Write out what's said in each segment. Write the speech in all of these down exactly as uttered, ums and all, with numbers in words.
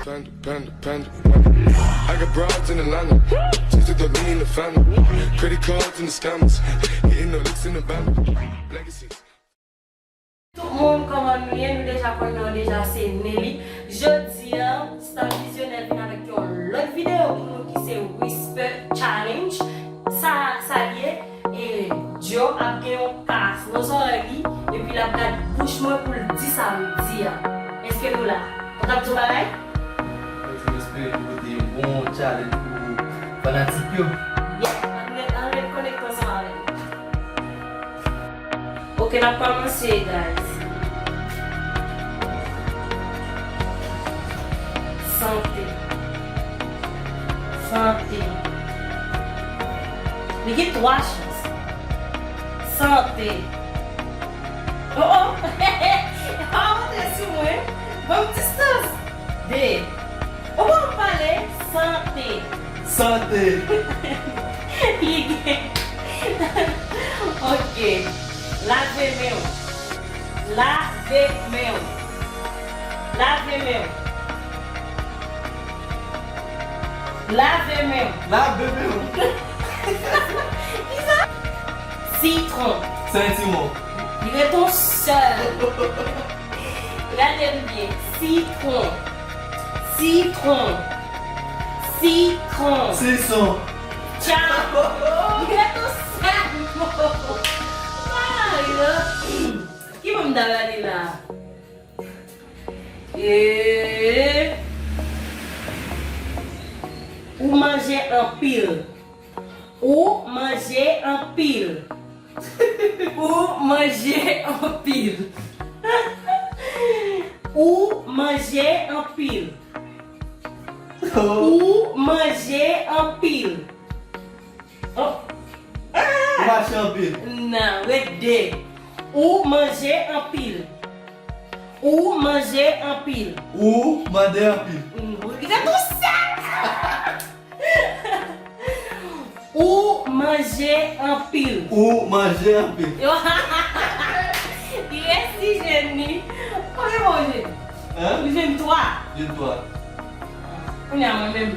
Panda, panda, panda. I got broads in Atlanta. Just to throw me in the family. Credit cards and the scammers. Hitting the licks in the van. Legacies. Tout moun, kòman nou ye? Nou deja konn non deja, se Nelly. Jodi a, Star Vizyonè vin avèk yon lòt videyo pou nou ki se Whisper Challenge. Sa, sa l ye, e Joe ap gen yon kas nan zòrèy li, epi l ap gad bouch mwen pou l di sa m di a. Èske nou la? Mwen t ap di yon bagay? Mwen espere nou pote yon bon challenge pou fanatik yo. Yeah, ann ret, ann ret konekte ansanm avè m. Ok, n ap kòmanse, guys. Sante. Sante. Li gen twa chans. Sante. Oh, oh. Pa monte sou mwen. Ban m distans. De. Ou pa pale, sante. Sante. Li gen. Ok. Lave men w. Lave men w. Lave men w. Lave men w. Lave men w. Kisa? Sitwon. Sentiwon. Li ret yon sèl. Gade m byen. Sitwon. Sitwon. Sitwon. Sison. Tcha. Li ret yon sèl mo. Mayo. Ki moun m ta gade la? E, ou manje anpil. Ou manje anpil. Ou manje anpil. Ou manje anpil. Ou manje anpil. Oh. Ou mache anpil. Nan, ret de. Ou manje anpil. Ou manje anpil. Ou mande anpil. Mm, ou kite tou sa. Ou manje anpil. Ou manje anpil. Yo, li resi jwenn li. Konbyen mwa ou jwenn? Hein? Ou jwenn twa. Jwenn twa. Kounye a mwen menm.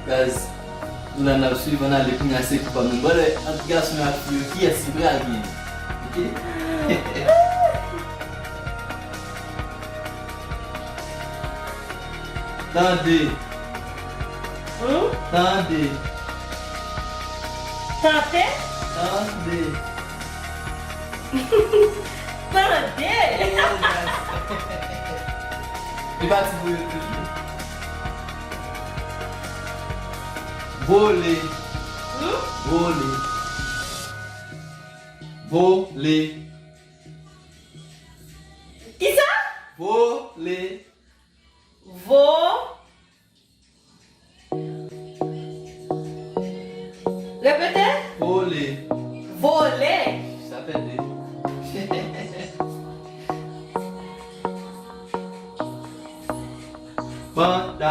Guys, nou la n ap swiv, ann ale kounye a se koupab nou. Bòlè ant gason yo ak fi yo, kiyès ki pral genyen? Ok? Tande. Hmm? Tande. Tante? Tande. Tande. Li pati pou yo toujou. Vole. Hmm? Vole. Vole. Kisa? Vole. Vo. Repete. Vole. Vole. Sa fè de. Panda.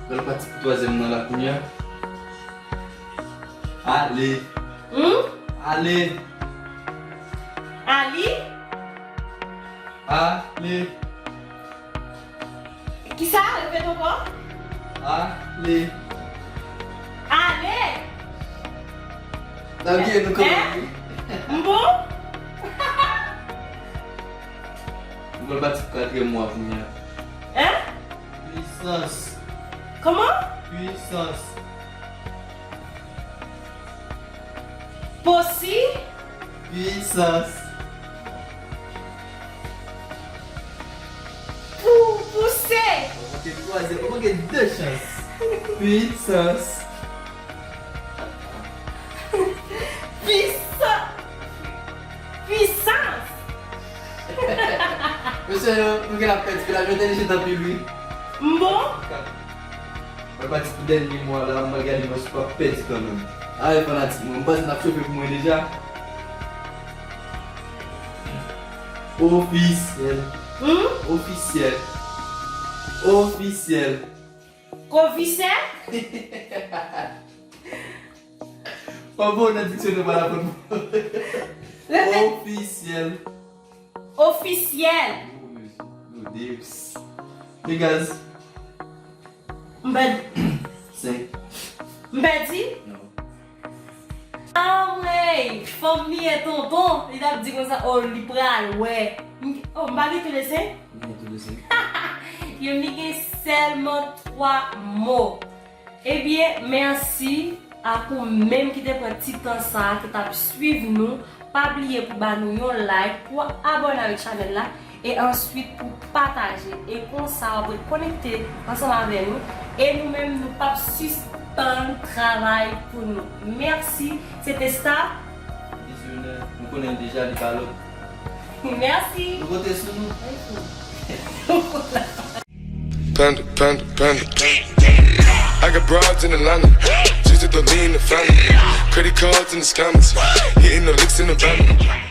Pral pati pou twazyèm nan la kounye a. Ale. Hmm? Ale. Ali? Ale. Kisa? Repete ankò. Ale. Ale. N ap gen nou kanmenm, wi. M bon? M pral pati pou katriyèm mo a kounye a. Hein? Pwisans. Kòman? Pwisans. Posi. Pwisans. Pou, pouse. Ou manke twazyèm, ou manke de chans. Pwisans. Pwisan. Pwisans. Mesye, nou gen ap pèdi, ke la jwenn entèlijan anpil, wi. M bon? Mwen pati pou dènye mo a la, mwen gade mwen si w ap pèdi kanmenm. Ayi, fanatik mwen, m panse n ap chofe pou mwen deja. Ofisyèl. Hmm? Ofisyèl. Ofisyèl. Konfisè? Fò bon nan diksyonè pa la pou nou. Repete. Ofisyèl. Ofisyèl. Yo, Deus. Degaz. M pèdi. Senk. M pèdi? Non. Anmwey, fanm li ye tonton, li t ap di konsa, oh, li pral wè. M, oh, m pa gen tou de senk? M gen tou de senk. Yo, li gen sèlman twa mo. Ebyen, mèsi ak ou menm ki te pran ti tan sa a, ki t ap swiv nou. Pa bliye pou ba nou yon like, pou abòne avèk chanèl la, e answit pou pataje. E konsa, w ap ret konekte ansanm avè nou. E nou menm, nou p ap sispann travay pou nou. Mèsi, se te Star. Vizyonè, nou konnen l deja, li pa lòt. Mèsi. Nou konte sou nou. Panda, panda, panda. I got broads in Atlanta. Just to throw me in the family. Credit cards in the scammers. Hitting the licks in the van.